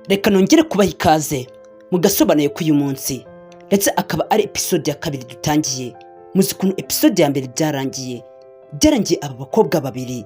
Reka nongere kubaha ikaze mu gasobanuye k'uyu munsi, ndetse akaba ari episode ya kabiri dutangiye. Muzi ukuntu episode ya mbere byarangiye. Byarangiye aba bakobwa babiri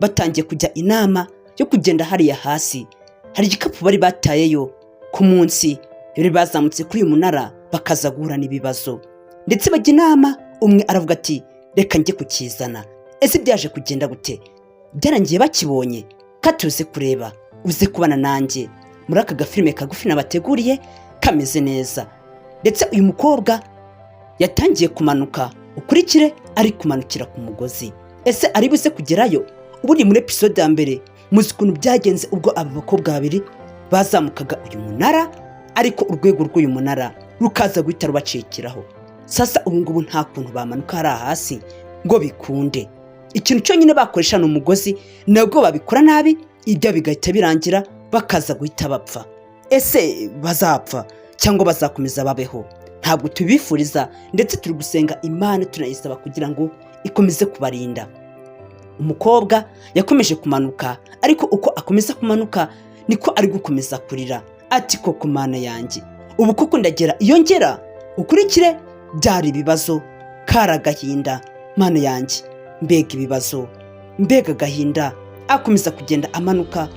batangiye kujya inama yo kugenda hariya hasi. Hari igikapu bari batayeyo ku munsi bari bazamutse kuri uyu munara, bakaza guhura n'ibibazo, ndetse bajya inama. Umwe aravuga ati: "Reka njye kukizana." Ese byaje kugenda gute? Byarangiye bakibonye? Katuze kureba, uze kubana nanjye muri aka gafilime kagufi nabateguriye kameze neza. Ndetse uyu mukobwa yatangiye kumanuka, ukurikire ari kumanukira ku mugozi. Ese ari buze kugerayo? Ubundi muri episode ya mbere muzi ukuntu byagenze, ubwo aba bakobwa babiri bazamukaga uyu munara, ariko urwego rw'uyu munara rukaza guhita rubacikiraho. Sasa ubu ngubu nta kuntu bamanuka hariya hasi ngo bikunde. Ikintu cyonyine bakoresha ni umugozi, nabwo babikora nabi, ibyo bigahita birangira bakaza guhita bapfa. Ese bazapfa cyangwa bazakomeza babeho? Ntabwo tubifuriza, ndetse turi gusenga Imana tunayisaba kugira ngo ikomeze kubarinda. Umukobwa yakomeje kumanuka, ariko uko akomeza kumanuka niko ari gukomeza kurira, ati: "Koko Mana yanjye, ubu koko ndagera iyo ngera?" Ukurikire, byari ibibazo, kari agahinda. Mana yanjye, mbega ibibazo, mbega agahinda! Akomeza kugenda amanuka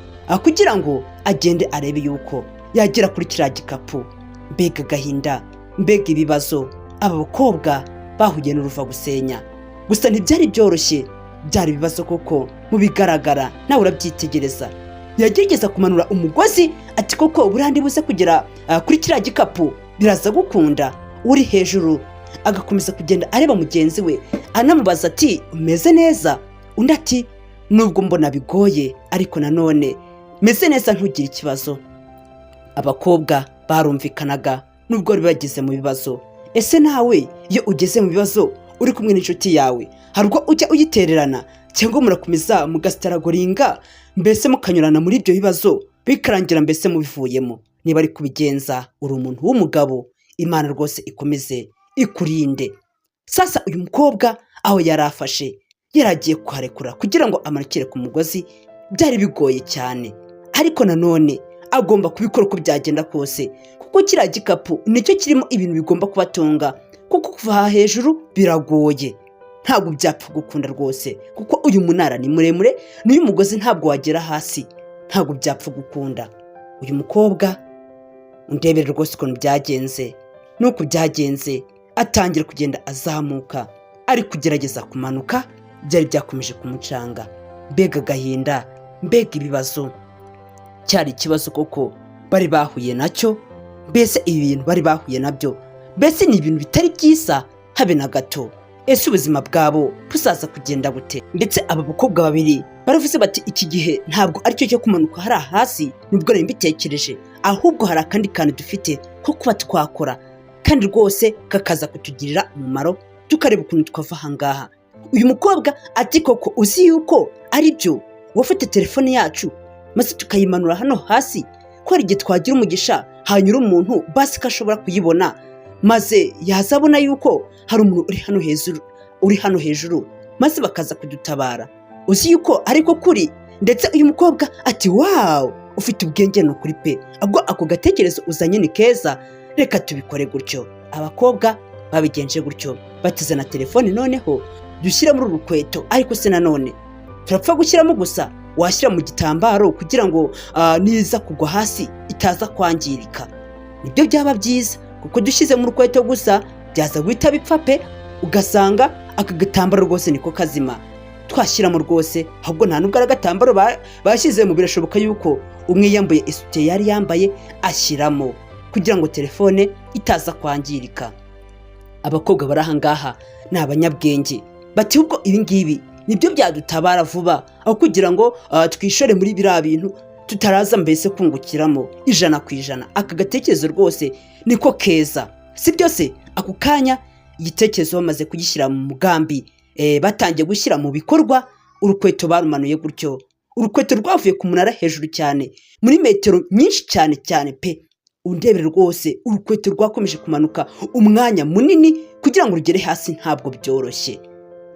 kugira ngo agende arebe yuko yagera kuri kiriya gikapu. Mbega agahinda, mbega ibibazo! Aba bakobwa bahuye n'uruva gusenya. Gusa ntibyari byoroshye, byari ibibazo koko. Mu bigaragara nawe urabyitegereza, yagerageza kumanura umugozi, ati: "Koko buriya buze kugera kuri kiriya gikapu? Biraza gukunda?" Uri hejuru agakomeza kugenda areba mugenzi we, anamubaza ati: "Umeze neza?" Undi ati: "Nubwo mbona bigoye, ariko nanone meze neza, ntugire ikibazo." Abakobwa barumvikanaga nubwo bari bageze mu bibazo. Ese nawe iyo ugeze mu bibazo uri kumwe n'inshuti yawe, hari ubwo ujya uyitererana, cyangwa murakomeza mugastrugglinga, mbese mukanyurana muri ibyo bibazo, bikarangira mbese mubivuyemo? Niba ari kubigenza, uri umuntu w'umugabo, Imana rwose ikomeze ikurinde. Sasa uyu mukobwa aho yari afashe yari agiye kuharekura kugira ngo amanukire ku mugozi. Byari bigoye cyane, ariko nanone agomba kubikora uko byagenda kose, kuko kiriya gikapu nicyo kirimo ibintu bigomba kubatunga, kuko kuva aha hejuru biragoye, ntabwo byapfa gukunda rwose, kuko uyu munara ni muremure, n'uyu mugozi ntabwo wagera hasi, ntabwo byapfa gukunda. Uyu mukobwa, undebere rwose ukuntu byagenze. Nuko byagenze, atangira kugenda azamuka, ari kugerageza kumanuka, byari byakomeje kumucanga. Mbega agahinda, mbega ibibazo! Cyari ikibazo koko bari bahuye nacyo. Mbese ibi bintu bari bahuye nabyo, mbese ni ibintu bitari byiza habe na gato. Ese ubuzima bwabo buzaza kugenda gute? Ndetse aba bakobwa babiri baravuze bati: "Iki gihe ntabwo aricyo cyo kumanuka hariya hasi, nubwo nari mbitekereje, ahubwo hari akandi kantu dufite ko kuba twakora, kandi rwose kakaza kutugirira umumaro, tukareba ukuntu twava aha ngaha." Uyu mukobwa ati: "Koko uzi yuko ari byo, wafata telefone yacu maze tukayimanura hano hasi, ko hari igihe twagira umugisha hanyura umuntu, basi ko ashobora kuyibona, maze yazabona yuko hari umuntu uri hano hejuru, uri hano hejuru, maze bakaza kudutabara. Uzi yuko ariko kuri?" Ndetse uyu mukobwa ati: "Wow, ufite ubwenge ni ukuri pe! Ubwo ako gatekerezo uzanye ni keza, reka tubikore gutyo." Abakobwa babigenje gutyo, bateze na telefone, noneho dushyire muri uru rukweto. Ariko se nanone turapfa gushyiramo gusa? Washyira mu gitambaro kugira ngo niza kugwa hasi itaza kwangirika, nibyo byaba byiza, kuko dushyize mu rukweto gusa byaza guhita bipfa pe, ugasanga aka gatambaro rwose niko kazima twashyiramo rwose. Ahubwo nta nubwo ari agatambaro bashyizemo, birashoboka yuko umwe yambaye isutiye yari yambaye ashyiramo kugira ngo telefone itaza kwangirika. Abakobwa bari aha ngaha ni abanyabwenge, bati: "Ubwo ibi ngibi nibyo byadutabara vuba, aho kugira ngo twishore muri biriya bintu tutaraza mbese kungukiramo 100%. Aka gatekerezo rwose niko keza, si byose?" Ako kanya igitekerezo bamaze kugishyira mu mugambi, batangiye gushyira mu bikorwa. Urukweto barumanuye gutyo, urukweto rwavuye ku munara hejuru cyane, muri metero nyinshi cyane cyane pe. Undebere rwose, urukweto rwakomeje kumanuka umwanya munini kugira ngo rugere hasi, ntabwo byoroshye.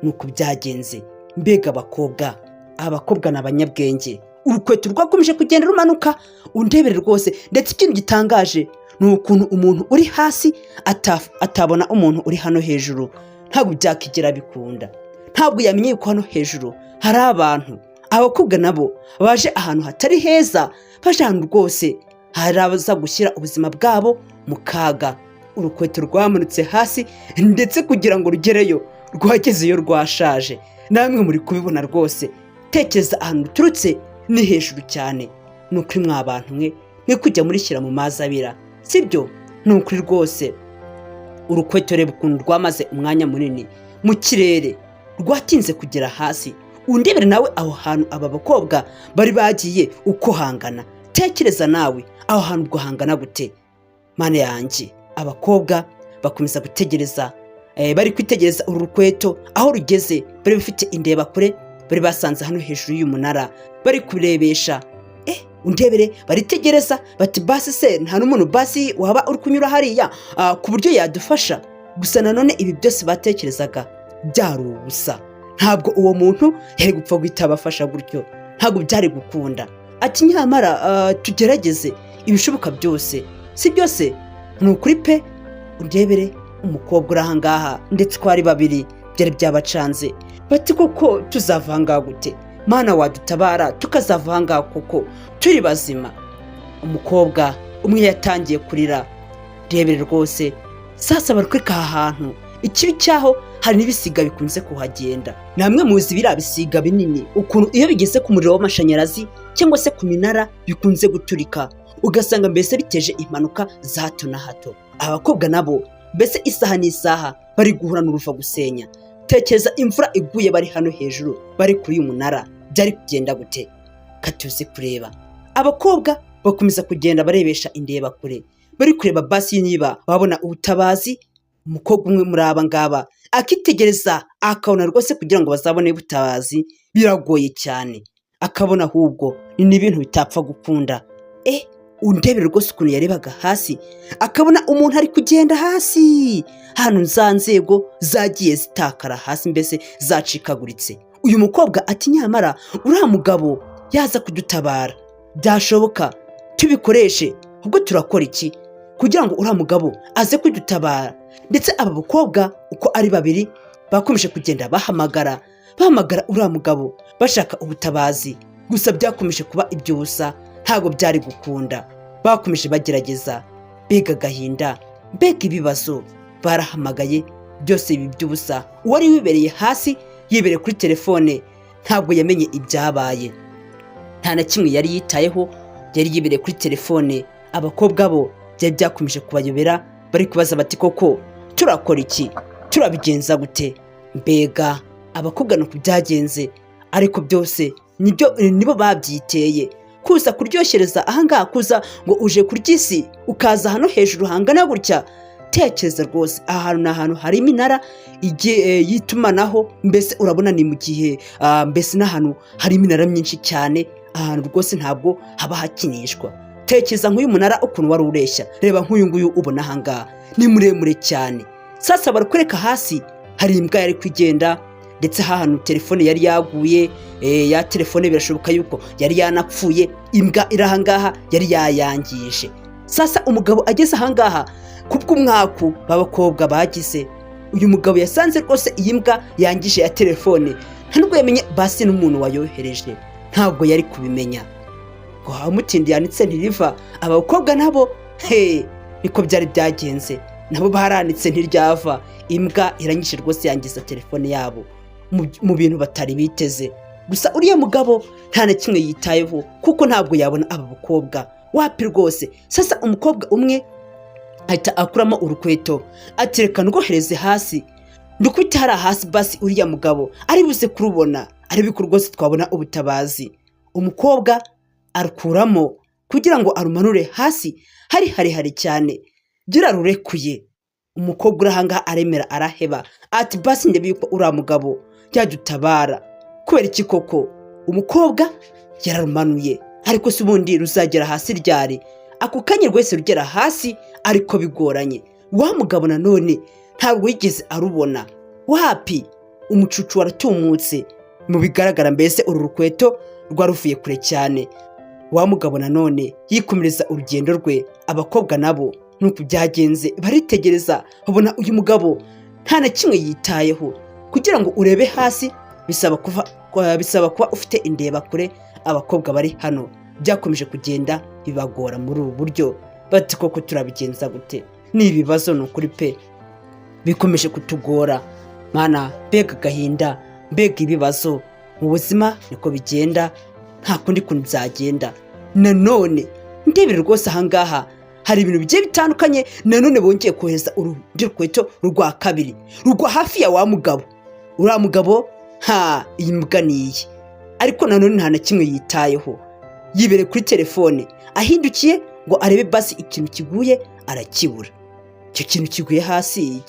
Nuko byagenze. Mbega abakobwa! Abakobwa ni abanyabwenge. Urukweto rwakomeje kugenda rumanuka, undebere rwose. Ndetse ikintu gitangaje ni ukuntu umuntu uri hasi atabona umuntu uri hano hejuru. Ntabwo byakigera bikunda, ntabwo yamenye yuko hano hejuru hari abantu. Abakobwa nabo baje ahantu hatari heza, baje ahantu rwose hari abaza gushyira ubuzima bwabo mu kaga. Urukweto rwamanutse hasi, ndetse kugira ngo rugereyo rwagezeyo rwashaje. Namwe muri kubibona rwose. Tekereza ahantu ruturutse ni hejuru cyane. Ni ukuri mwa bantu mwe, mwe kujya murishyira mu mazi abira, sibyo? Ni ukuri rwose. Urukweto, reba ukuntu rwamaze umwanya munini mu kirere, rwatinze kugera hasi. Undebere nawe aho hantu aba bakobwa bari bagiye uko hangana. Tekereza nawe aho hantu ubwo hangana gute? Mana yanjye! Abakobwa bakomeza gutegereza, bari kwitegereza uru rukweto aho rugeze. Bari bafite indebakure bari basanze hano hejuru y'umunara, bari kurebesha. Undebere, baritegereza bati: "Basi se nta n'umuntu basi waba uri kunyura hariya ku buryo yadufasha?" Gusa nanone ibi byose batekerezaga byari ubusa. Ntabwo uwo muntu yari gupfa guhita abafasha gutyo, ntabwo byari gukunda. Ati: "Nyamara tugerageze ibishoboka byose, si byose?" Ni ukuri pe. Undebere umukobwa uri ahangaha, ndetse uko ari babiri byari byabacanze. Bati: "Koko tuzava ahangaha gute? Mana, wadutabara tukazava ahangaha koko turi bazima?" Umukobwa umwe yatangiye kurira. Rebere rwose. Sasa barakwereka aha hantu ikibi cyaho, hari n'ibisiga bikunze kuhagenda. Namwe muzi biriya bisiga binini, ukuntu iyo bigeze ku muriro w'amashanyarazi cyangwa se ku minara bikunze guturika, ugasanga mbese biteje impanuka za hato na hato. Abakobwa nabo mbese isaha n'isaha bari guhura n'uruva gusenya. Tekereza imvura iguye bari hano hejuru, bari kuri uyu munara, byari kugenda gute? Katuzi kureba. Abakobwa bakomeza kugenda barebesha indebakure, bari kureba basi niba babona ubutabazi. Umukobwa umwe muri aba ngaba akitegereza, akabona rwose kugira ngo bazabone ubutabazi biragoye cyane, akabona ahubwo ni n'ibintu bitapfa gukunda. Undebere rwose ukuntu yarebaga hasi, akabona umuntu ari kugenda hasi hano, za nzego zagiye zitakara hasi, mbese zacikaguritse. Uyu mukobwa ati: "Nyamara uriya mugabo yaza kudutabara, byashoboka tubikoreshe. Ubwo turakora iki kugira ngo uriya mugabo aze kudutabara?" Ndetse aba bakobwa uko ari babiri bakomeje kugenda bahamagara, bahamagara uriya mugabo bashaka ubutabazi. Gusa byakomeje kuba iby'ubusa, ntabwo byari gukunda. Bakomeje bagerageza, mbega agahinda, mbega ibibazo! Barahamagaye byose ibi by'ubusa. Uwari wibereye hasi yibereye kuri telefone ntabwo yamenye ibyabaye, nta na kimwe yari yitayeho, yari yibereye kuri telefone. Abakobwa bo byari byakomeje kubayobera, bari kubaza bati: "Koko turakora iki? Turabigenza gute?" Mbega abakobwa, ni uku byagenze, ariko byose nibyo, nibo babyiteye kuza kuryohereza ahangaha, kuza ngo uje kurya isi, ukaza hano hejuru hangana gutya. Tekereza rwose, aha hantu ni ahantu hari iminara y'itumanaho. Mbese urabona ni mu gihe mbese n'ahantu hari iminara myinshi cyane. Ahantu rwose ntabwo haba hakinishwa. Tekereza nk'uyu munara ukuntu wari ureshya. Reba nk'uyu nguyu ubona ahangaha, ni muremure cyane. Sasa barakwereka hasi hari imbwa yari kugenda, ndetse hantu telefone yari yaguye. Ya telefone birashoboka yuko yari yanapfuye, imbwa iri ahangaha yari yayangije. Sasa umugabo ageze ahangaha, kubw'umwaku b'abakobwa bagize, uyu mugabo yasanze rwose iyi mbwa yangije ya telefone. Nta nubwo yamenye basi n'umuntu wayohereje, ntabwo yari kubimenya. Ngo hamutindi yanitse ntiriva. Abakobwa nabo he niko byari byagenze, nabo baranitse ntiryava. Imbwa iranyishe rwose, yangiza telefone yabo mu bintu batari biteze. Gusa uriya mugabo nta na kimwe yitayeho, kuko ntabwo yabona aba bakobwa, wapi rwose. Sasa umukobwa umwe ahita akuramo urukweto, ati: "Reka ndwohereze hasi, ndukubite hariya hasi, basi uriya mugabo ari buze kurubona, arebe ko rwose twabona ubutabazi." Umukobwa arukuramo kugira ngo arumanure hasi, hari harehare cyane, rurekuye. Umukobwa uri ahangaha aremera araheba, ati: "Basi ndebe yuko uriya mugabo yadutabara." Kubera iki koko? Umukobwa yararumanuye, ariko se ubundi ruzagera hasi ryari? Ako kanya rwese rugera hasi, ariko bigoranye. Wa mugabo nanone ntabwo yigeze arubona, wapi. Umucucu waratumutse mu bigaragara, mbese uru rukweto Rwaruvuye kure cyane. Wa mugabo nanone yikomereza urugendo rwe. Abakobwa nabo nuko byagenze, baritegereza, babona uyu mugabo nta na kimwe yitayeho. Kugira ngo urebe hasi bisaba kuba ufite indebakure. Abakobwa bari hano byakomeje kugenda bibagora muri ubu buryo, bati: "Koko turabigenza gute? Ni ibibazo, ni ukuri pe, bikomeje kutugora. Mana, mbega agahinda, mbega ibibazo! Mu buzima niko bigenda, nta kundi kuntu byagenda." Nanone ndebere rwose, ahangaha hari ibintu bigiye bitandukanye. Nanone bongeye kohereza urundi rukweto rwa kabiri, rugwa hafi ya wa mugabo. Uriya mugabo, ha, iyi mbwa ni iye, ariko nanone nta na kimwe yitayeho, yibereye kuri telefone. Ahindukiye ngo arebe basi ikintu kiguye, arakibura. Icyo kintu kiguye hasi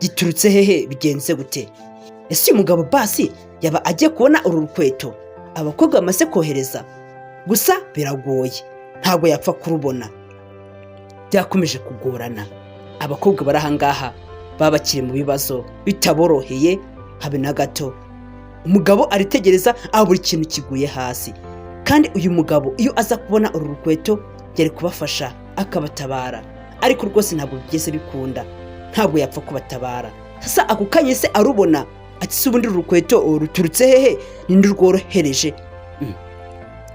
giturutse hehe? Bigenze gute? Ese uyu mugabo basi yaba agiye kubona uru rukweto abakobwa bamaze kohereza? Gusa biragoye, ntabwo yapfa kurubona. Byakomeje kugorana. Abakobwa bari ahangaha baba bakiri mu bibazo bitaboroheye habe na gato. Umugabo aritegereza aho buri kintu kiguye hasi, kandi uyu mugabo iyo aza kubona uru rukweto yari kubafasha akabatabara, ariko rwose ntabwo bigeze bikunda, ntabwo yapfa kubatabara. Sasa ako kanya se arubona, ati: "Si ubundi uru rukweto ruturutse hehe? Ninde urworohereje?"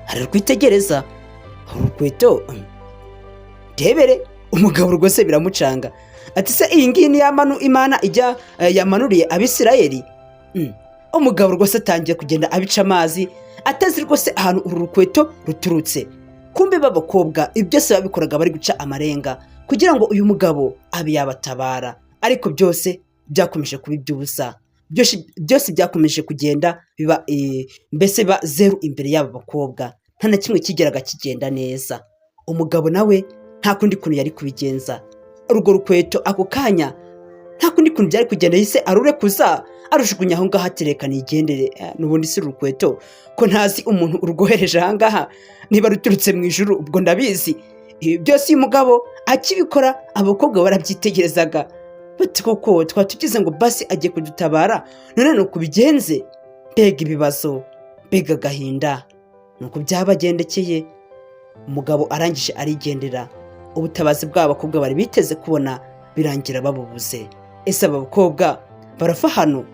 Ararwitegereza uru rukweto. Ndebere, umugabo rwose biramucanga, ati: "Se iyi ngiyi ni ya manu Imana ijya yamanuriye Abisirayeli?" Umugabo rwose atangiye kugenda abica amazi, atazi rwose ahantu uru rukweto ruturutse. Kumbe b'abakobwa ibi byose babikoraga bari guca amarenga kugira ngo uyu mugabo abe yabatabara, ariko byose byakomeje kuba iby'ubusa. Byose byakomeje kugenda biba mbese biba zeru imbere y'aba bakobwa, nta na kimwe kigeraga kigenda neza. Umugabo nawe nta kundi kuntu yari kubigenza. Urwo rukweto ako kanya nta kundi kuntu byari kugenda, yise arurekuza, arujugunya aho ngaho, atereka nigendere. N'ubundi si urukweto ko ntazi umuntu urwohereje aha ngaha, niba ruturutse mu ijuru ubwo ndabizi. Ibi byose uyu mugabo akibikora, abakobwa barabyitegerezaga, bati: "Koko twaba tugize ngo basi agiye kudutabara, none ni uku bigenze. Mbega ibibazo, mbega agahinda!" Ni uku byabagendekeye. Umugabo arangije arigendera. Ubutabazi bw'aba bakobwa bari biteze kubona birangira babubuze. Ese aba bakobwa barava hano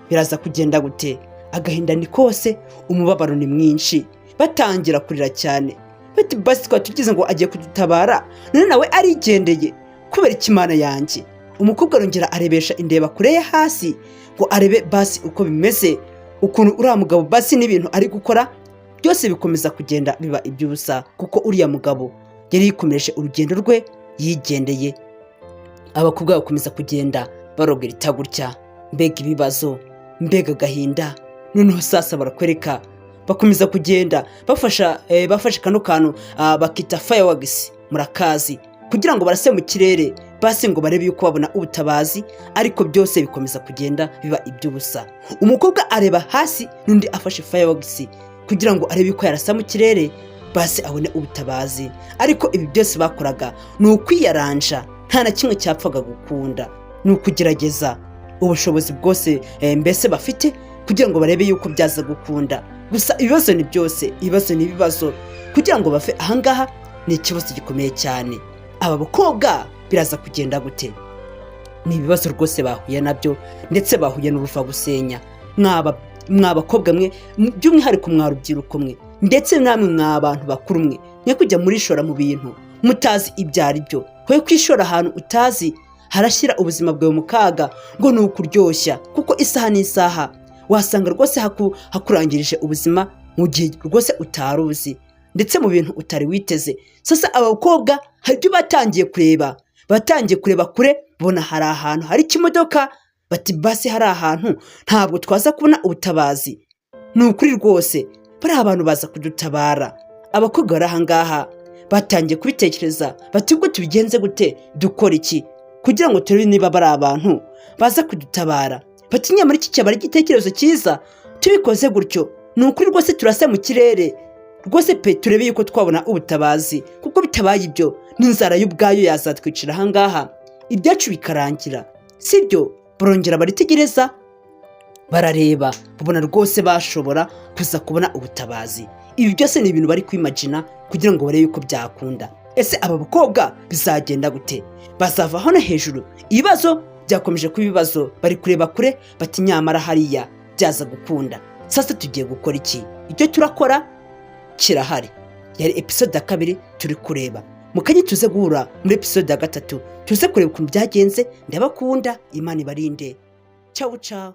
biraza kugenda gute? Agahinda ni kose, umubabaro ni mwinshi, batangira kurira cyane, bati: "Basi twaba tugize ngo agiye kudutabara, none nawe arigendeye. Kubera ikimana yanjye?" Umukobwa arongera arebesha indeba kure ye hasi ngo arebe basi uko bimeze, ukuntu uriya mugabo basi n'ibintu ari gukora byose bikomeza kugenda biba iby'ubusa, kuko uriya mugabo yari yikomereje urugendo rwe, yigendeye. Abakobwa bakomeza kugenda barogerita gutya. Mbega ibibazo, mbega agahinda! Noneho sasa barakwereka bakomeza kugenda bafasha bafashe kano kantu bakita fireworks, murakazi, kugira ngo barase mu kirere basi ngo barebe yuko babona ubutabazi, ariko byose bikomeza kugenda biba iby'ubusa. Umukobwa areba hasi n'undi afashe fireworks kugira ngo arebe yuko yarasa mu kirere basi abone ubutabazi, ariko ibi byose bakoraga ni ukwiyaranja, nta na kimwe cyapfaga gukunda. Ni ukugerageza ubushobozi bwose mbese bafite kugira ngo barebe yuko byaza gukunda. Gusa ibibazo ni byose, ibibazo ni ibibazo. Kugira ngo bave ahangaha ni ikibazo gikomeye cyane. Aba bakobwa biraza kugenda gute? Ni ibibazo rwose bahuye nabyo, ndetse bahuye n'uruva gusenya. Mwa bakobwa mwe, by'umwihariko mwa rubyiruko mwe, ndetse namwe mwa bantu bakuru mwe, mwe kujya murishora mu bintu mutazi ibyo ari byo. Kwe kwishora ahantu utazi harashyira ubuzima bwawe mu kaga ngo ni ukuryoshya, kuko isaha n'isaha wasanga rwose hakurangirije ubuzima mu gihe rwose utari uzi, ndetse mu bintu utari witeze. Sasa abakobwa hari ibyo batangiye kureba, batangiye kureba kure, bona hari ahantu hari ikimodoka, bati: "Basi hari ahantu ntabwo twaza kubona ubutabazi? Ni ukuri rwose bariya abantu baza kudutabara." Abakobwa bari ahangaha batangiye kubitekereza, bati: "Ubwo tubigenze gute? Dukora iki kugira ngo turebe niba bari abantu baza kudutabara?" Bati: "Nyamara iki cyaba ari igitekerezo cyiza tubikoze gutyo. Ni ukuri rwose turase mu kirere rwose pe, turebe yuko twabona ubutabazi, kuko bitabaye ibyo n'inzara y'ubwayo yazatwicira ahangaha, ibyacu bikarangira, sibyo?" Barongera baritegereza, Barareba, babona rwose bashobora kuza kubona ubutabazi. Ibi byose ni ibintu bari kwimagina kugira ngo barebe yuko byakunda. Ese aba bakobwa bizagenda gute? Bazava hano hejuru? Ibibazo byakomeje kuba ibibazo. Bari kureba kure, bati: "Nyamara hariya byaza gukunda. Sasa tugiye gukora iki?" Icyo turakora kirahari. Yari episode ya kabiri turi kureba. Mu kanya tuze guhura muri episode ya gatatu, tuze kureba ukuntu byagenze. Ndabakunda, Imana ibarinde. Ciao ciao.